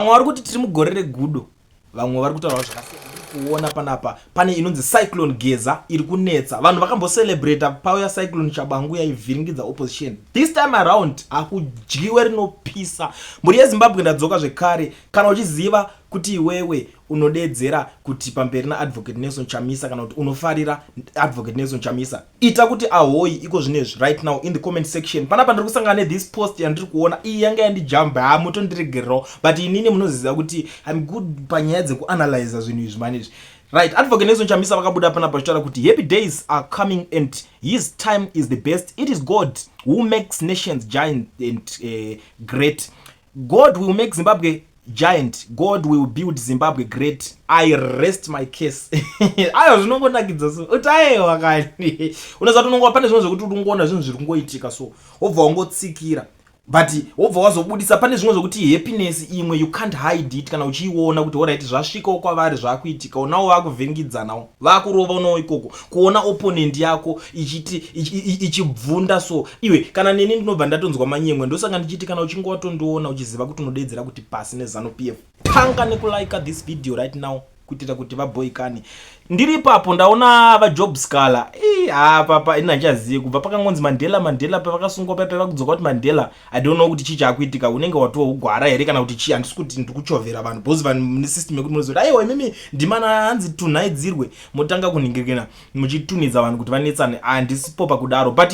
Vamwe vari kuti tiri mugore regudo, vamwe vari kutaura zvakasiyana. Ndiri kuona panapa pane inonzi Cyclone Geza iri kunetsa vanhu. Vakambocelebrata pauya Cyclone Chabangu yaivhiringidza opposition. This time around hakudyiwe, rinopisa. Mhuri yeZimbabwe, ndadzoka zvekare. Kana uchiziva kuti iwewe unodedzera kuti pamberi naAdvocate Nelson Chamisa, kana kuti unofarira Advocate Nelson Chamisa, ita kuti ahoi iko zvinezvi right now in the comment section. Panapa ndiri kusangana nethis post yandiri kuona iyi, yanga yandijamba. Ha, mutondiregererawo, but inini munoziva kuti I'm good panyaya dzekuanalyza zvinhu izvi manizvi, right? Advocate Nelson Chamisa vakabuda panapa vachitaura kuti happy days are coming and his time is the best. It is God who makes nations giant and great. God will make Zimbabwe giant. God will build Zimbabwe great. I rest my case. Ayo, zvinongonakidza so uti aiwa kani, unoziva kuti unongo pane zvimwe zvekuti uri zvinhu zviri kungoitika, so wobva wangotsikira, but wobva wazobudisa. Pane zvimwe zvokuti happiness imwe you can't hide it. Kana uchiiona kuti alright, zvasvikawo kwavari, zvakuitikawo nawo, vakuvhingidzanawo, vakurova unawo ikoko, kuona opponent yako ichiti ichibvunda so iwe kana neni ndinobva ndatonzwa manyemwe. Ndosaka ndichiti kana uchinge watondiona uchiziva kuti unodedzera kuti pasi neZANU PF, tanga nekulike this video right now kuitira kuti vabhoikane. Ndiri ipapo, ndaona vaJob Sikhala apapa. Ini handichazivi kubva pakangonzi Mandela, Mandela, pavakasungwa paipa vakudzoka kuti Mandela. I don't know kuti chii chaakuitika. Unenge watougwara here kana kuti chii? Handisi kuti ndiri kuchovhera vanhu, because vanhu mune system yekuti munozoti aiwa, imimi ndimana hanzi tunhaidzirwe, motanga kunhingirikina muchitunhidza vanhu kuti vanetsane. Handisipo pakudaro, but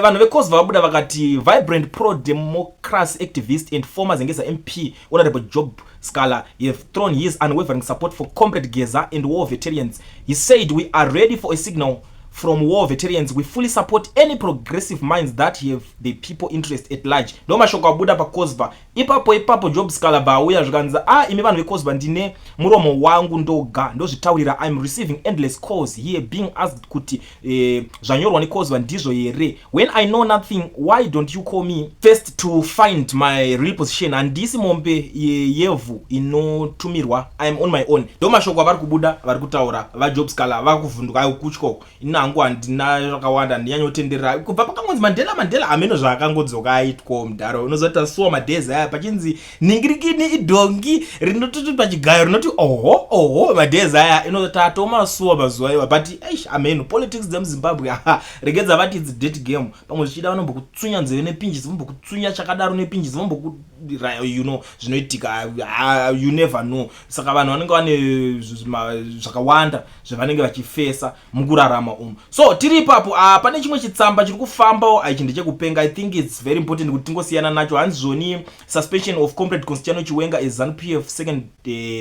vanhu veCOZWVA vabuda vakati vibrant pro democracy activist and former Zengeza MP Honorable Job Sikhala have thrown his unwavering support for Comrade Geza and war veterans. He said, "We are ready for a signal from war veterans. We fully support any progressive minds that have the people interest at large." Ndo mashoko abuda paCOZWVA ipapo ipapo. Job Sikhala auya zvikanzi, "A ah, imi vanhu veCOZWVA, ndine muromo wangu ndoga, ndozvitaurira. I'm receiving endless calls here being asked kuti zvanyorwa neCOZWVA ndizvo here when I know nothing. Why don't you call me first to find my real position? Handisi mombe yevhu inotumirwa. I'm on my own." Ndo mashoko avari kubuda, vari kutaura vaJob Sikhala. Vakuvhunduka kutyoko. Ini hangu handina zvakawanda, handinyanyotenderera. Kubva pakangonzi Mandela, Mandela, hameno zvaakangodzoka aitwawo mudharo. Unozoti suwa madhezi aya pachinzi ningirikini idhongi rinototi pachigayo rinoti oho oho. Madhezi aya inoti atomasuwa mazuva iwa, but eish, hameno politics dzemuZimbabwe. Regedza vati it's dirty game. Pamwe zvichida vanombokutsunya nzeve nepinjisi, vombokutsunya chakadaro nepinjisi, vomboku you know zvinoitika, you never know. Saka vanhu vanenge vane zvakawanda zvavanenge vachifesa mukurarama umu. So tiri ipapo, pane chimwe chitsamba chiri kufambawo. Ichi ndechekupenga. I think it's very important kuti tingosiyana nacho. Hanzi zvoni suspension of Comrade Constantino Chiwenga as ZANU PF second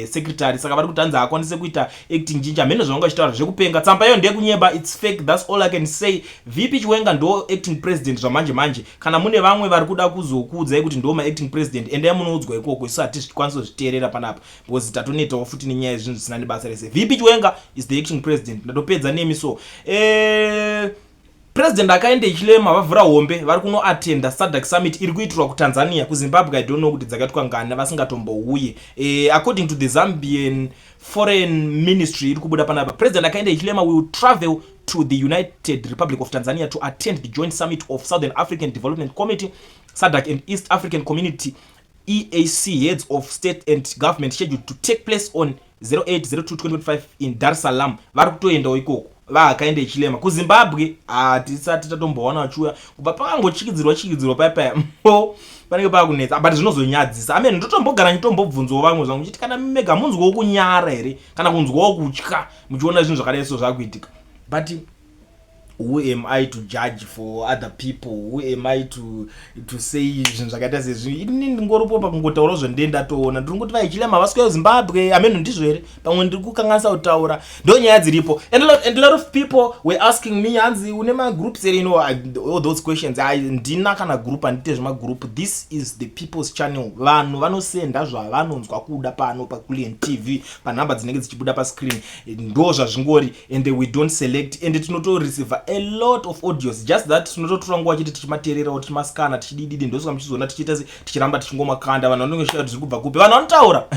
secretary. Saka vari kuti hanzi haakwanise kuita acting chinji. Hameno zvavanga vachitaura zvekupenga. Tsamba iyo ndeyekunyeba. It's fake, that's all I can say. VP Chiwenga ndo acting president zvamanje manje. Kana mune vamwe vari kuda kuzokuudzai kuti ndo maacting president, endai munoudzwa ikoko. Isu hatizvikwanisi kuzviteerera panapa because tatonetawo futi nenyaya yezvinhu zvisina nebasa rese. VP Chiwenga is the acting president. Ndatopedza nemi. So President Hakainde Hichilema vavhura hombe, vari kunoatenda SADC summit iri kuitirwa kuTanzania. KuZimbabwe, I don't know kuti dzakaitwa ngani vasingatombouye. According to the Zambian Foreign Ministry iri kubuda panapa, President Hakainde Hichilema will travel to the United Republic of Tanzania to attend the joint summit of Southern African Development Committee, SADC, and East African Community, EAC, heads of state and government scheduled to take place on 0802 in Dar es Salaam. Vari kutoendawo ikoko vaHakainde Hichilema. KuZimbabwe hatisati tatombowana vachiuya kubva pakangochikidzirwa chikidzirwa paipaya mo panenge pakunetsa, but zvinozonyadzisa amen. Ndotombogara nditombobvunzawo vamwe zvangu chiti kana mega munzwawo kunyara here kana kunzwawo kutya muchiona zvinhu zvakadai so zvakuitika, but who am I to judge for other people? Who am I to say zvinhu zvakaita sezvi? Ini ndingoripo pakungotaurawo zvondee ndatoona. Ndiri ngoti vaHichilema vaswera Zimbabwe. Ameno ndizvo here? Pamwe ndiri kukanganisa kutaura. Ndo nyaya dziripo. And a lot of people were asking me, hanzi une magroups here? All those questions. Ndina kana group, handite zvemagroup. This is the people's channel. Vanhu vanosenda zvavanonzwa kuda pano paCulian TV panhamba dzinenge dzichibuda pascreen. Ndo zvazvingori, and we don't select, and tinotoreceiva A lot of audios, just that tinototora nguva chete tichimateererawo, tichimaskana, tichidididi. Ndosaka muchizoona tichiita tichiramba tichingomakanda. Vanhu vanonge kuti zviri kubva kupi, vanhu vanotaura.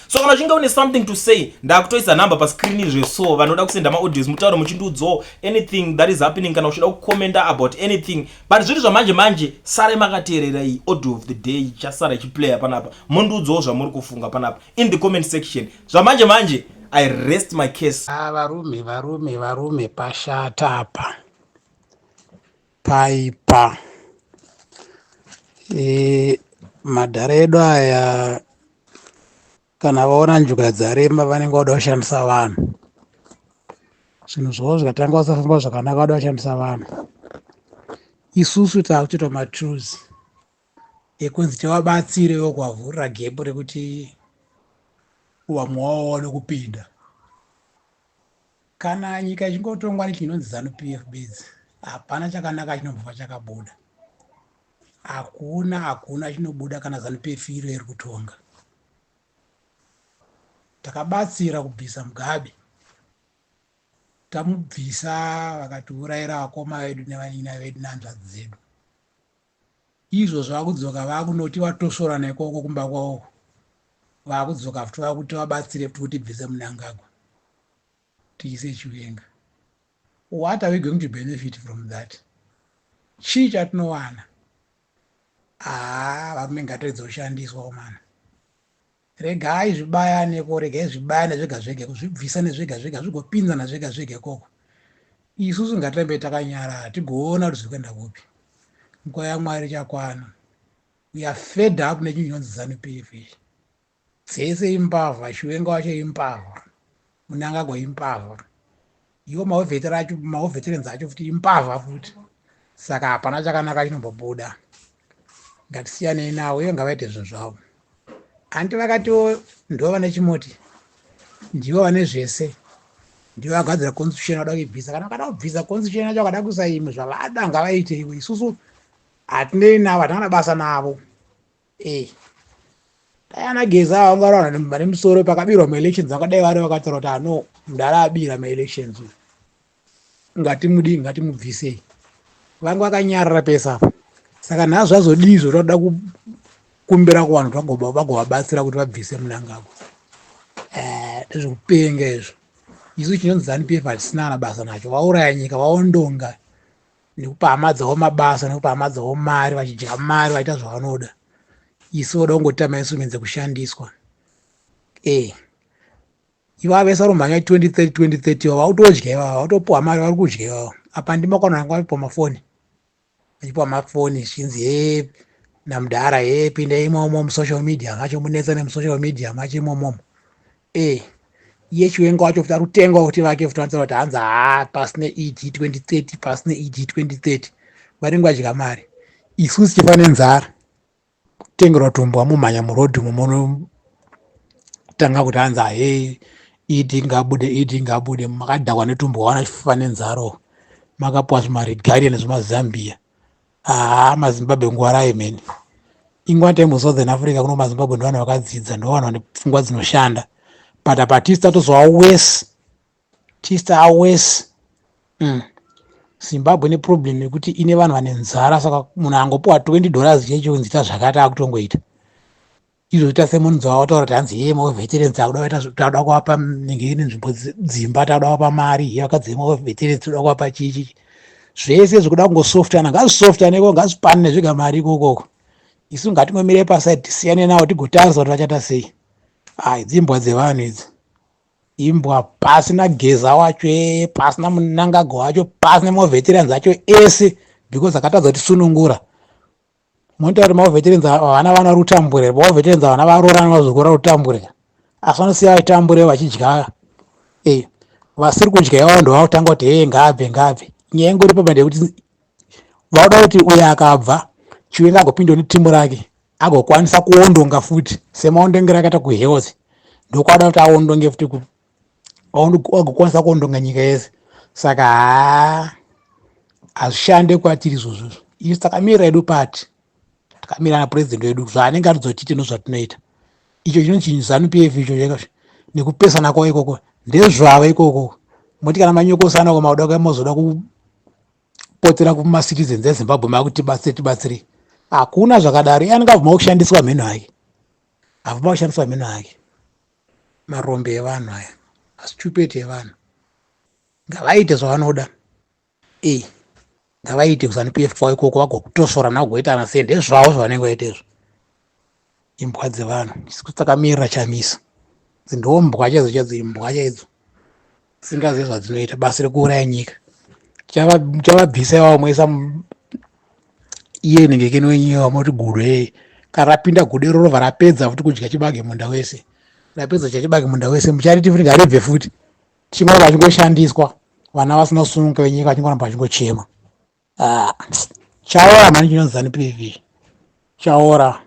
So kana uchinge une something to say, ndakutoisa nhamba pascreen izve. So vanoda kusenda maaudios, mutauro, muchindiudzawo anything that is happening, kana uchida kucommenta about anything. But zviri zvamanje manje, sarai makateerera iyi audio of the day ichasara ichiplaya panapa. Mundiudzawo zvamuri kufunga panapa in the comment section. Zvamanje manje, I rest my case. Ah, varume, varume, varume, pashata apa, paipa. Madhara edu aya, kana vaona njuga dzarema, vanenge vada kushandisa vanhu. Zvinhu zvavo zvikatanga kusafamba zvakanaka, vada kushandisa vanhu. Isusu taakutoita matools ekunzi tivabatsirewo kuvavhurira gap rekuti vamwe vavo vaone kupinda. Kana nyika ichingotongwa nechinonzi ZANU PF bedzi, hapana chakanaka chinombova chakabuda. Hakuna, hakuna chinobuda kana ZANU PF iro iri kutonga. Takabatsira kubvisa Mugabe, tamubvisa, vakatiurayira vakoma vedu nevanina vedu nehanzvadzi dzedu. Izvo zvakudzoka, vakunoti vatosorana ikoko kumba kwavo, vakudzoka futi, vakuti vabatsire futi kuti bvise Mnangagwa, tiise Chiwenga. What are we going to benefit from that? Chii chatinowana? Haa, varume, ngatiredze kushandiswa komana. Regai zvibayaneko, regai zvibayane zvega zvega, kuzvibvisa nezvega zvega, zvigopinzana zvega zvega ikoko. Isusu ngatirambe takanyarara, tigoona kuti zviri kuenda kupi. Nguva yaMwari ichakwana. We are fed up nechinhu chinonzi ZANU PF ichi. Dzese imbavha. Chiwenga wacho imbavha, Mnangagwa imbavha, iwo mawar veterans acho futi imbavha futi. Saka hapana chakanaka chinombobuda. Ngatisiyanei navo ivo, ngavaite zvinhu zvavo. Handi vakatiwo ndo vane chimoti, ndivo vane zvese, ndivo vagadzira constitution. Vada kuibvisa, kana vakada kubvisa constitution yacho, vakada kuisa imwe, zvavada ngavaite ivo. Isusu hatinei navo, hatina basa navo. Dai ana Geza ava vanga vari vanhu vane musoro, pakabirwa maelections vakadai vari vakataura kuti ano mudhara abira maelections, ngatimudii, ngatimubvisei. Vanga vakanyarara pese apa. Saka nhasi zvazodii izvo toda kukumbira kuvanhu kuti vagovabatsira kuti vabvise Mnangagwa? Ndezvekupenga izvo. Isu chinonzi ZANU PF hatisina kana basa nacho. Vauraya nyika, vaondonga nekupa hama dzavo mabasa, nekupa hama dzavo mari, vachidya mari, vaita zvavanoda. Isu voda kungotama mainstruments ekushandiswa. Ivava vese vari kumhanya 2030 2030, vava vautodya ivava, vatopiwa mari, vari kudya ivava. Apa ndimakwana vanga vapiwa mafoni, vachipiwa mafoni zvichinzi, "He, namudhara, he, pindai imomo musocial media macho, munetsa nemusocial media macho imomomo." Iye Chiwenga wacho futi ari kutengawo kuti vake futi vanotaura kuti hanzi, "Haa, pasi neED 2030, pasi neED 2030." Vanenge vadya mari, isusu tichifa nenzara, kutengerwa tumbwa, mumhanya murodhi umo, munotanga kuti hanzi, "Ahei, ED ngabude, ED ngabude." Makadhakwa netumbwa, wana chifa nenzara, makapiwa zvimaregalia nezvimazambia. Haa, maZimbabwe, ngwarai mheni. Ingwa time Southern Africa kuno, maZimbabwe ndo vanhu vakadzidza, ndo vanhu vane pfungwa dzinoshanda, but apa tisi tatozova worse, tisi taworse. Zimbabwe neproblem yekuti ine vanhu vane nzara. Saka munhu angopiwa $20 cheche kunzi ita zvakati, akutongoita izvo. Ita semunhu dzavataura kuti hanzi, "Ye, maveterans takuda kuvapa nenge ine nzvimbo, dzimba, takuda kuvapa mari." Ye, vakadzi, maveterans toda kuvapa chichi, zvese zvekuda kungosoftana. Ngazvisoftane iko, ngazvipanane zvega mari ikokoko. Isu ngatingomire paside, tisiyane navo, tigotarisa kuti vachaita sei. Ai, dzimbwa dzevanhu idzi, imbwa. Pasina Geza wacho, pasina Mnangagwa wacho, pasina maveterans acho ese, because akatadza kutisunungura. Munotaura kuti maveterans havana vana vari kutambura. Maveterans havana varoorana, vazokura kutambura, asi vanosiya vachitambure vachidya. Vasiri kudya ivavo ndo vakutanga kuti, "Hee, ngaabve, ngaabve." Nyaya ingori papa ndeyekuti vauda kuti uyo akabva, Chiwenga agopindawo netimu rake, agokwanisa kuondonga futi semaondongero akaita kuhealth. Ndokwada kuti aondonge futi, agokwanisa kuondonga nyika yese. Saka haa, hazvishande kwatiri izvozvo. Isu takamirira edu pati, takamira napurezidendi wedu, zvaanenge atizotiite ndozvatinoita. Icho chinonzi ZANU PF icho nekupesana kwavo ikoko ndezvavo ikoko. Moti kana manyokosana ko, makuda mozoda. Makupotsera kumacitizens eZimbabwe, makuti tibatsire, tibatsire. Hakuna zvakadaro. Iye anenge abvuma kushandiswa mheno ake, abvuma kushandiswa mheno ake. Marombe evanhu aya, astupid evanhu. Ngavaite zvavanoda. E, ngavaite kuZANU PF kwavo ikoko, vagotosvorana, vagoitana sei, ndezvavo zvavanenge vaita izvo. Imbwa dzevanhu. Isu takamirira Chamisa. Dzindombwa chaidzo chaidzo, imbwa chaidzo dzisingazivi zvadzinoita, basa rekuuraya nyika. Chavabvisa ivavo, moisa iye nengekeni wenyu wamoti gudo. Ei, kana rapinda gudo iroro, robva rapedza futi kudya chibage munda wese, rapedza kudya chibage munda wese, muchariti futi ngaribve futi. Tichingoramba vachingoshandiswa, vana vasina kusununguka venyika vachingoramba vachingochema. Ah, chaora mhani chinonzi ZANU PF, chaora.